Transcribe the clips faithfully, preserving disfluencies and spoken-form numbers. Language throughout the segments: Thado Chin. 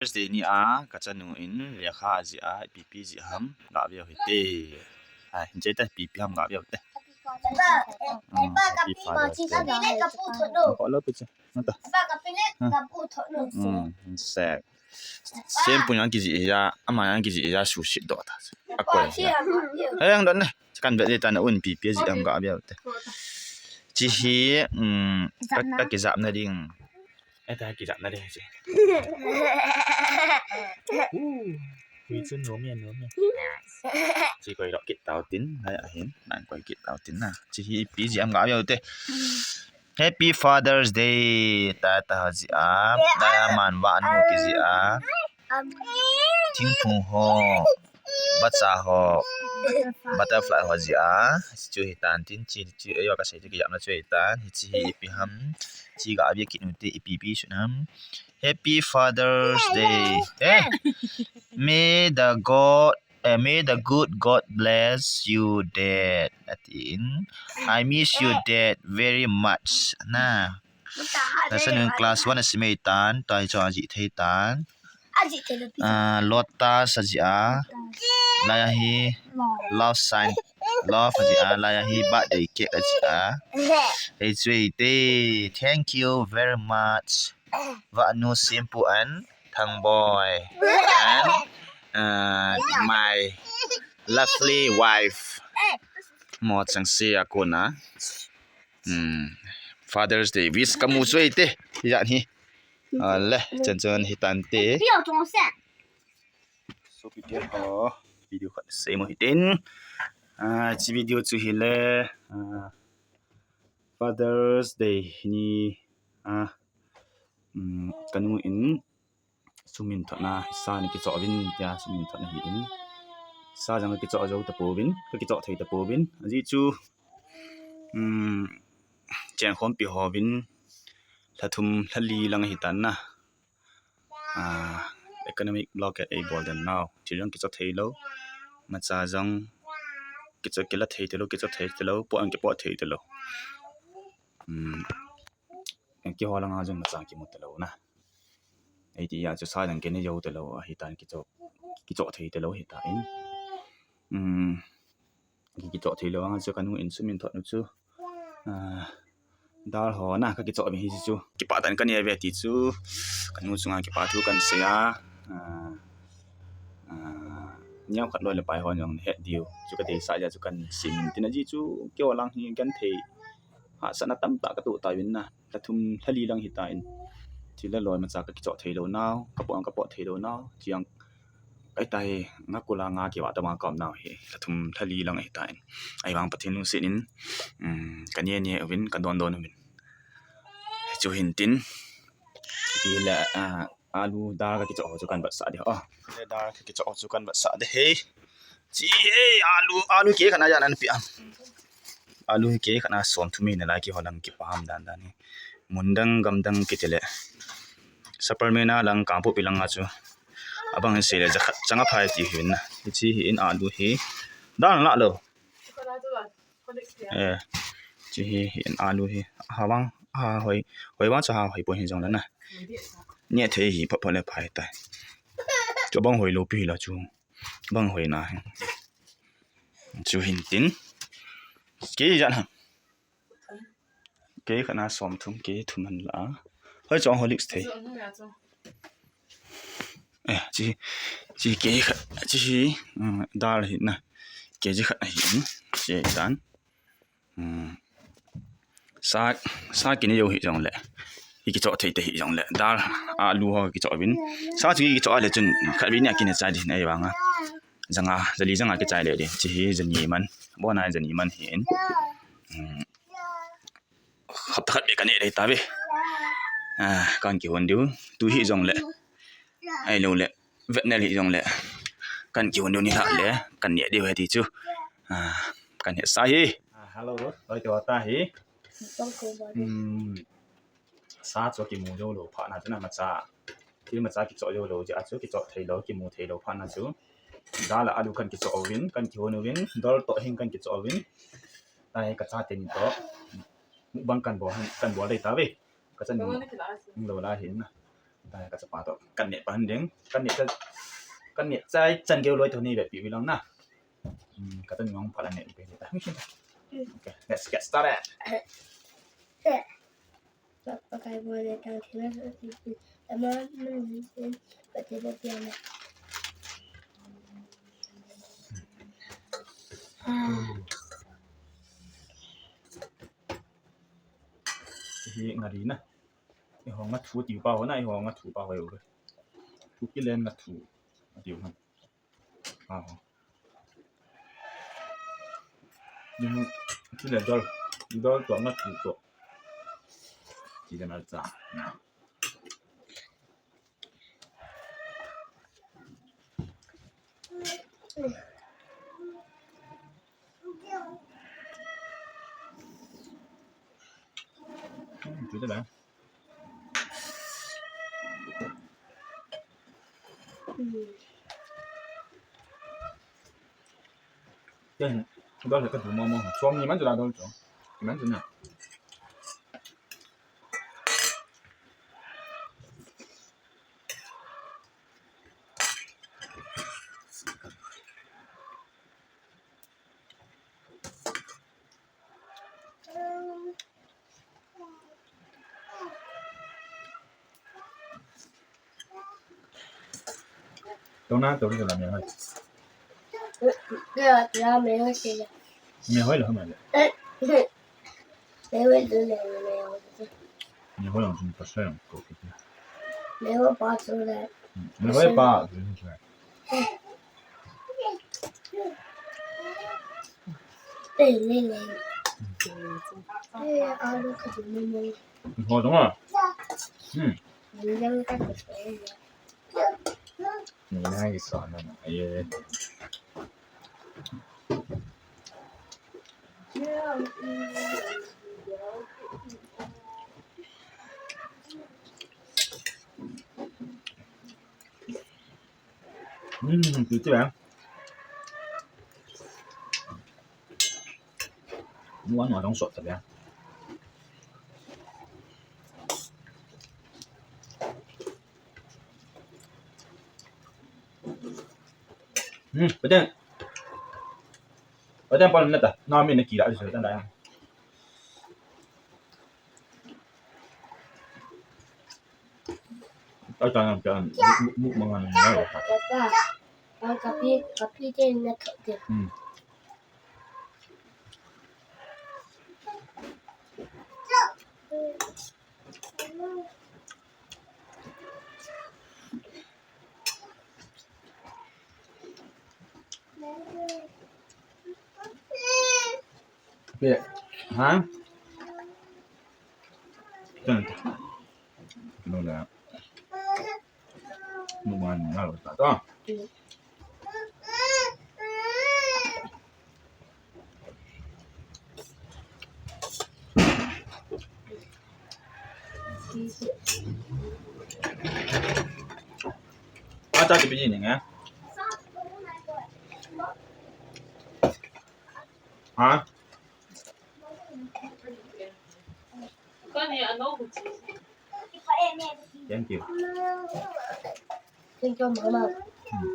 Thursday ni a, kachanu in lekha ajih a, ipi ipi jih ham, gave u hite. Ai, hin che te, ipi ipi ham gave u hite. Hmm, Happy Father's Day. Ko lo pi che. Nata. Hmm, sek. Sempu yang kijih a, ama yang kijih a, susit doh ta. Akoi ya. Hei, ang don ne. Kan vet le tan un ipi ipi jih ham gave u hite. Chi hi, um, ka, ka kijapna ding. Eta kijapna ding chi. Uh, hui chun nom e, nom e. Chi koi lo kit tau tin, lai ahin, nan koi kit tau tin na. Chi hi ipi jih ham gave u hite. Happy Father's Day, tata ho jih a, diamond vahnu kijih a, thingphung ho, vacha ho, butterfly ho jih a, chu hitan tin, chi, chi, eiho kasei chu kijapna chu hitan, hichi hi ipi ham, chi gave kit u hite, ipi ipi sun ham. Happy Father's Day. Eh? May the God, eh, may the good God bless you, Dad. Atin. I miss you, Dad, very much. Na. Nasanun class one a simei tan, tua hi chu ajih thei tan. Ah, Lotus ajih a. Lai ahi love sign. Love ajih a. Lai ahi birthday cake ajih a. Hei chu hite. Thank you very much. Vahnu Sempu and Thangboy. And, uh, my lovely wife. Mo chang si akuna. Hmm. Father's Day wish kamu chu hite. Hijat hi. Ah, le, chan chan hitan te. So video ho, video khat sei mo hitin. Ah, chi video chu hile, ah, Father's Day ni, ah, um, kanu in sum in thotna, sa ni kichoh uvin tia sum in thotna hi in. Sa jong kichoh jou tapouvin, ka kichoh thei tapouvin. Ajeh chu, um, cheng khompi hovin, lha thum, lha li lang hitan na. Ah, economic blockade eibol den nau. Thil jong kichoh thei lou. Macha jong kichoh kila thei talou, kichoh thei talou, pot jong kipot thei talou. Hmm. Keiho langa jong macha kimu talou na. Eiti a chu sa jong kine jou talou, ahitan kichoh, kichoh thei talou hitan. Hmm. Ki, kichoh thei lou anga chu kanu in sum in thot nu chu. Ah, dal ho na ka kichoh ve hi chu. Kipah tah in kane ve ti chu. Kanu chunga kipa thu kahin sei a. Ah, ah, neo khat loi le pai hon jong het diu. Chu kadeisah jeh a chu kahin sei in tin ajeh chu keiho lang hi genthei. Hahsatna tamtah katoh tauvin na. Lha thum lha li lang hitan. Thil le loi macha ka kichoh thei lou nau. Ka pot jong ka pot thei lou nau. Chiang Ahitai, nga kula nga kiva tama kaum nau hi, lha thum lha li lang ahitai. Ahivang Pathen lungset in, um, kane ne uvin, kadon don uvin. Chu hin tin, ti le, ah, alu dal ka kichoh chu kahin vetsah ding. Oh, le dal ka kichoh chu kahin vetsah ding hi. Chi hi, alu, alu kei khat na jan ahin pe am. Alu hi kei khat na som thum hi nalai keiho lang kipah dan dan hi. Mun dang gam dang kiti le. Sapermeina lang Kangpokpi lang a chu. Abang hi sei le jakhat chang aphai ti hi na. Hichi hi in alu hi. Dan la lo. Eh. Chi hi, hi in alu hi. Ha vang, ha hoi. Hoi vang chu ha hoi poi hi jong le na. Neh thei hi pha pha le phai tai. Chu bang hoi lou pi hi la chu. Bang hoi na hi. Chu hin tin. Kei jan ha. Kei khat na som thum, kei thum han la. Hoi chong Horlicks thei. Eh, chi, chi kei khat, chi hi, um, dal hi na. Kei chi khat hi, um, chi dan. Um, sa, sa kine jou hi jong le. Hi kichoh thei te hi jong le. Dal, alu ho kichoh vin. Sa chu kichoh le chun, khat vin a kine chai di na i vang a. Janga, jali janga kichai le di. Chi hi jani man. Bo na jani man hi in. Um, Hapta khat be kane dei ta ve. Ah, kan kihon diu. Tu hi jong le. Ahilou le. Vetnel hi jong le. Kan kihon diu ni la le. Kan ne diu he ti chu. Ah, kan he sa hi. Ah, hello. Oi, to ta hi. Hmm. Sa chu kimu jou lou pha na chu na macha. Thil macha kichoh jou lou jeh a chu kichoh thei lou, kimu thei lou pha na chu. Dal a alu kan kichoh uvin, kan kihon uvin, dal to hin kan kichoh uvin. Ai, ka chate ni to. Mukbang kan bol, kan bol dei ta ve. Ka chanu lou la hin na. Tah, ka chapa toh ka neh pan ding. Ka neh cha, ka neh chai chan keu loi toh nei vepi u lang na. Hmm, ka tanu ang phala neh pe ta. Okay, let's get started. Pakai bole tang thina sa ti ti. Ama, mm, mm, pati da ti ama. Ah. Hi nga di na. Eiho nga thu ti pa ho na, eiho nga thu pa ho yo. Thu kilen nga thu. Ati ho. Ah. Ni chu le dol. Dol toh nga thu toh. Ti da na cha. Hmm, chu te ba. Ken, dol ka du mo mo. Chom ni man chu la dol chu. Ni man chu na. Tona, tona, tona, me hoi. Ya, ya, me hoi, ya. Me hoi lo, me hoi. Me hoi lo, me hoi. Me hoi lo, me hoi. Me hoi pa, me hoi. Ho dong a. Hmm. Ni na i sa na na. Ye. Hmm, tu tu ya. Nuan nuan dong sot ta ya. Hmm, pateng. Pateng pon na ta. Na mi na kila, isi ta da. Ai ta na ta. Mu, mu, mu, mu, mu, mu, mu. Papa, ang kapi, kapi din na to din. Hmm. Be, ha? Tan. No na. Mo man na lo ta to. Ata ti bini nga. Ha? Thank you. Thank you, Mama. Hmm.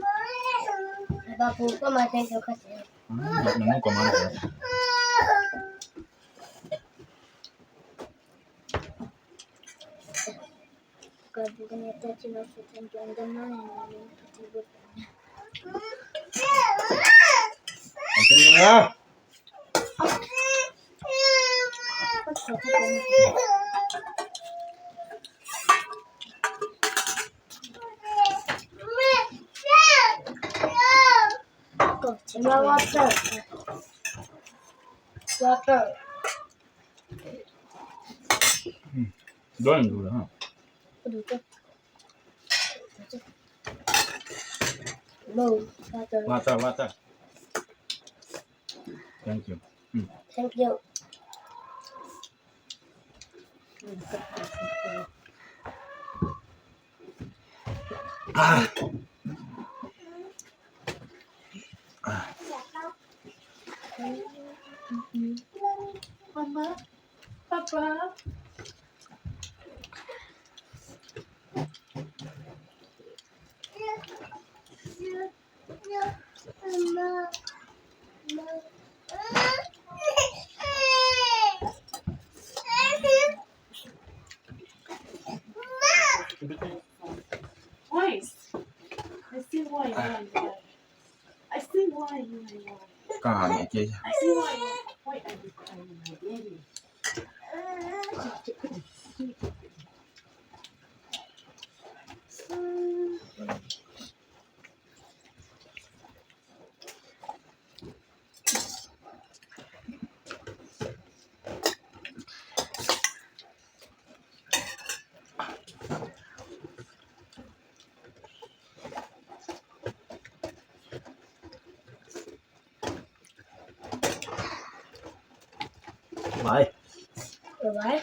Baba, pu ko ma thank you kasi. Hmm, na, na, ko ma na. Thank you, Mama. Water. Water. Hmm. Don't do that, huh? No, water. Water, water. Thank you. Hmm. Thank you. Ah. Ah. Mama, Papa. Boys, I see why you are here. I see why you are here. Ka ni ke. I see why you are, why are you crying, my baby? Bye. Bye.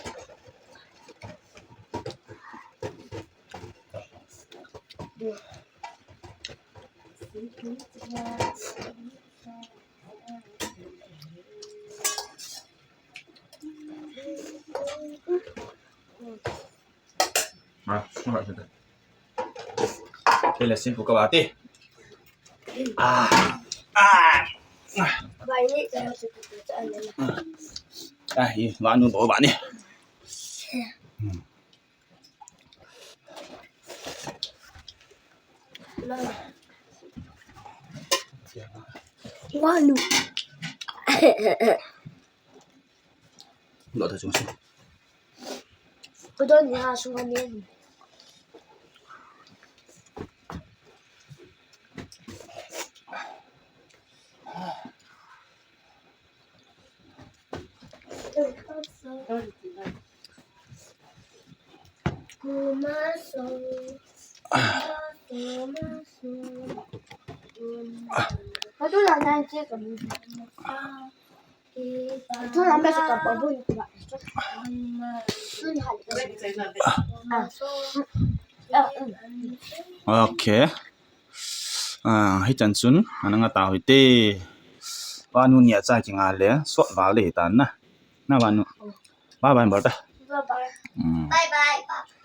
Ah, alright, okay. Kei le simple ka ba ti. Ah, ah. Ah, hi, vanu bo ba ni. Hmm. Vanu. Lo ta chung si. Kudon ni ha sung ani. Okay. Ah, hichan chun, ana nga ta hite. Vanu ni acha kinga le, sot vale ta na. Na vanu. Bye bye, bye. Hmm. Bye bye, Papa.